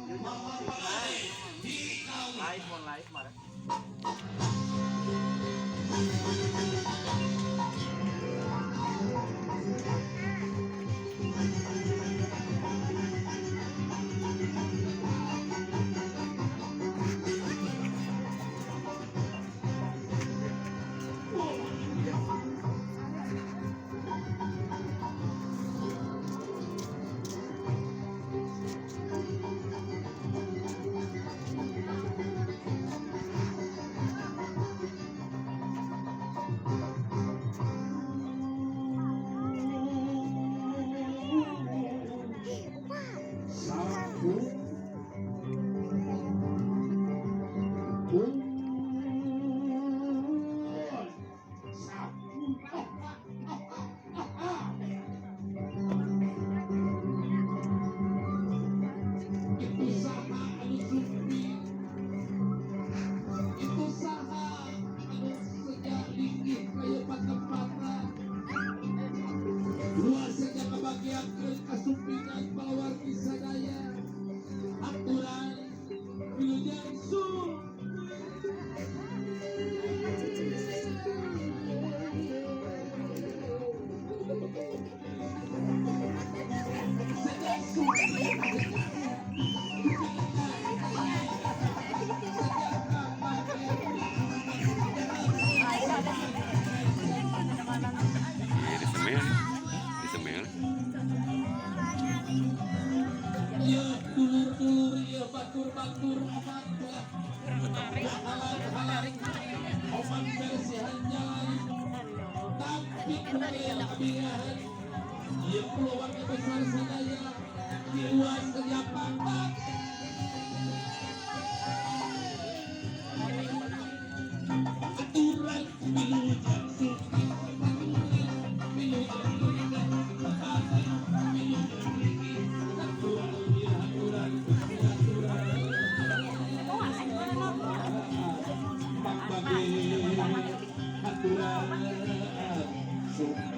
Live on live मारा. Itu saha anu sumping? Itu saha anu sejak linggih kaya patempatan luas, sejak kabagiankeun kasumpingan palawargi sadaya? Aturan wilujeng sumping. Sejak sumping. Iya, di semel. Di semel. Ieu dulur-dulur, ieu batur-batur, omat ulah halang-halang, omat bersihan jalan, tapi kumaha kabingahan ieu keluarga besar sadaya diuas ke Japang. Aturan wilujeng sumping, aturan wilujeng linggih, wilujeng linggih, aturan aturan aturan pambage aturan sumping.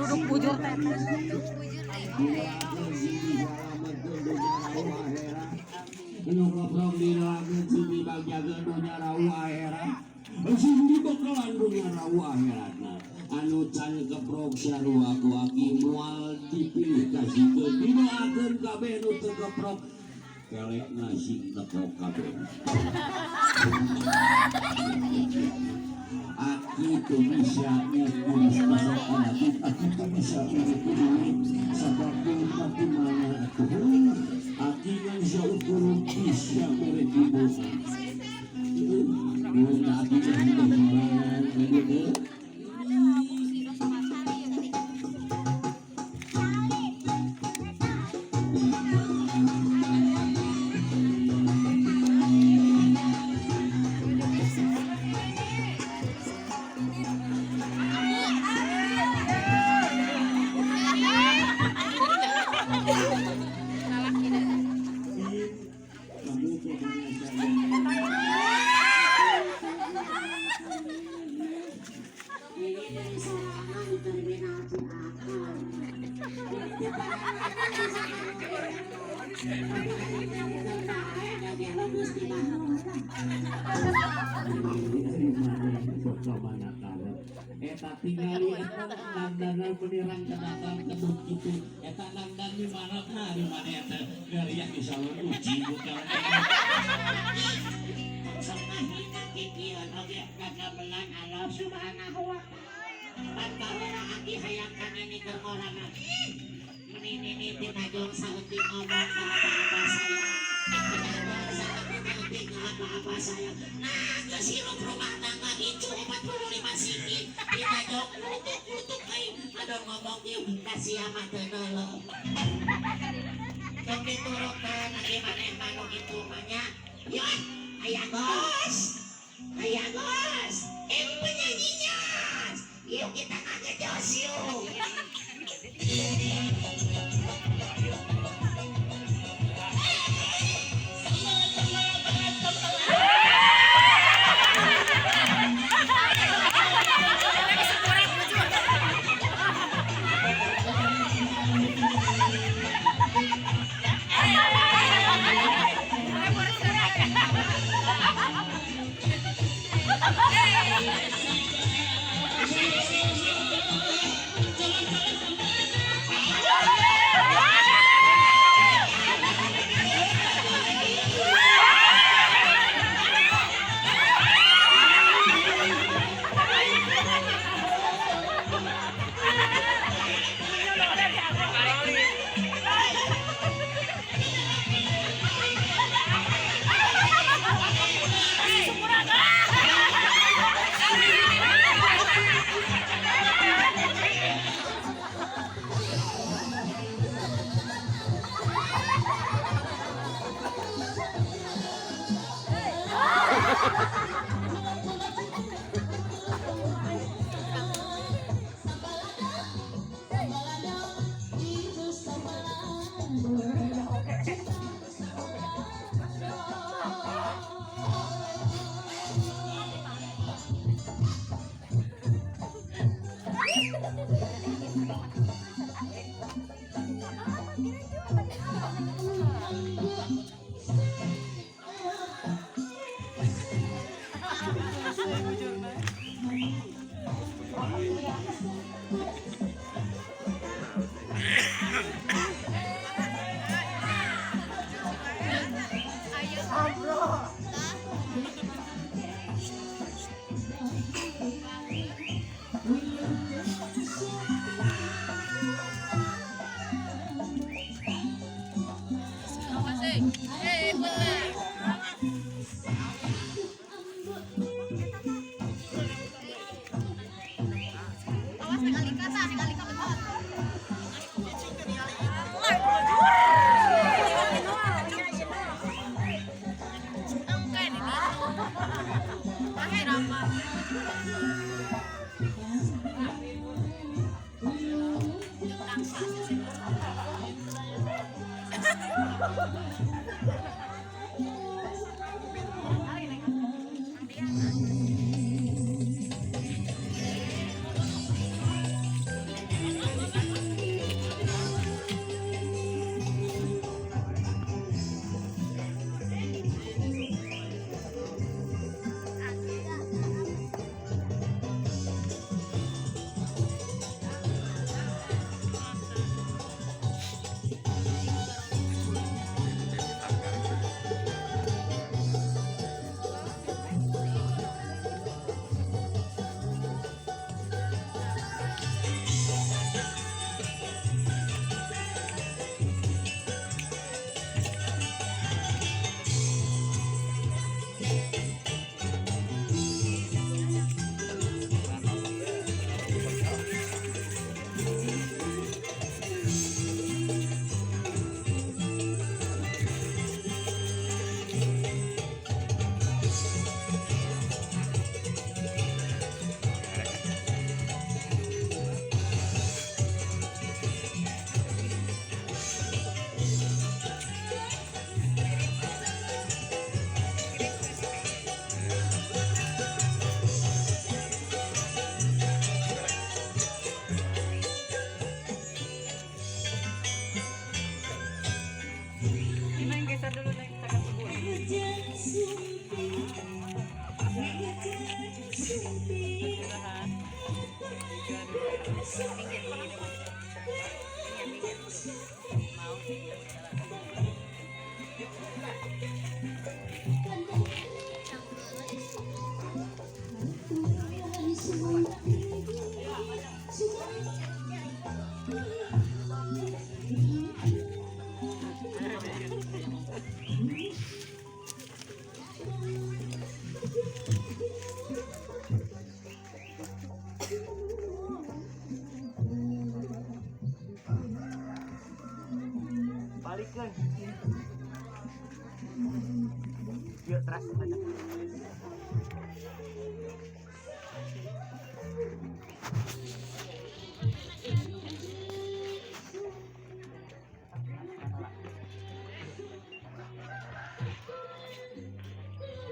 Duduk pujur teh. Anu can keprok sarua ku aki moal dipilih kasihkeun didoakeun kabeh nu teu keprok kelekna sing teko kabeh. Aki teu bisa ngurus penyakit, aki teu bisa ngurus duit, sabab tapi mana atuh aki ngan saukur bisa mere dibosa. Mun aki teh sorangan kitu. Eta tingali eta nangdanan menirang kedatang keduk itu eta nangdan di mana nah di mana eta gariah di salon uji bukan Sangahina kikieu oge kagamelan Allah Subhanahu wa taala. Pan baheula aki hayang kangenikeun orangna. Meni nini tinajong saeutik ngomong ka apa-apa sayang. Tinajong saeutik apa-apa sayang. Nah, geus hirup rumah tangga incu 45 siki. Tinajong klutuk-klutuk euy. Adon ngomong kieu ka sia mah teu neuleuh. Tong diturutkeun aki maneh mah nu kitu mah nya. Yeuh, ayah gos. Ayah gos, penyanyinya. Yuk kita ngagejos yuk. Minggir, minggir. Minggir, minggir. Mau. Balikin. Yuk, teras aja.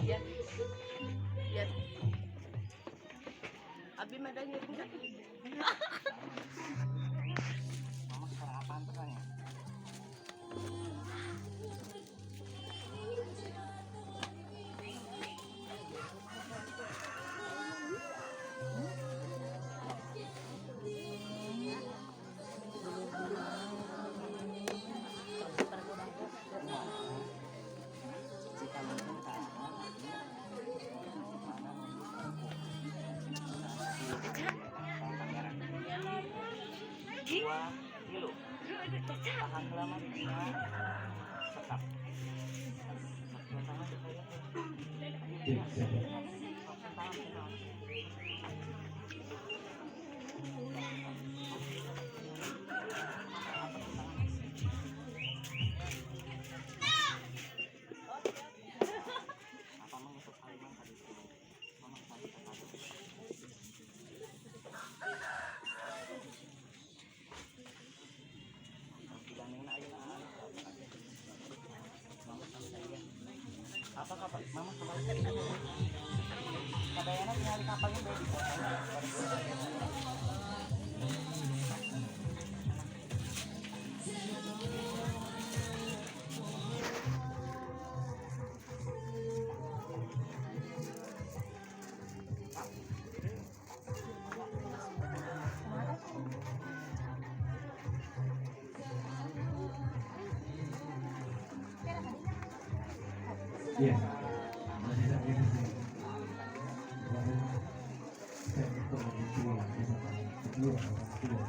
Iya. Iya. Abi madanya enggak. Mama suara apaan tuh kan ya? Dua kilo. Tahan lama tetap. Apa mau tadi? Mama tadi apa kapal mama kapal kadayana tinggal kapalnya beda di kota. Iya, masih sakit sih. Kemarin saya ketemu orang tua, orang tua.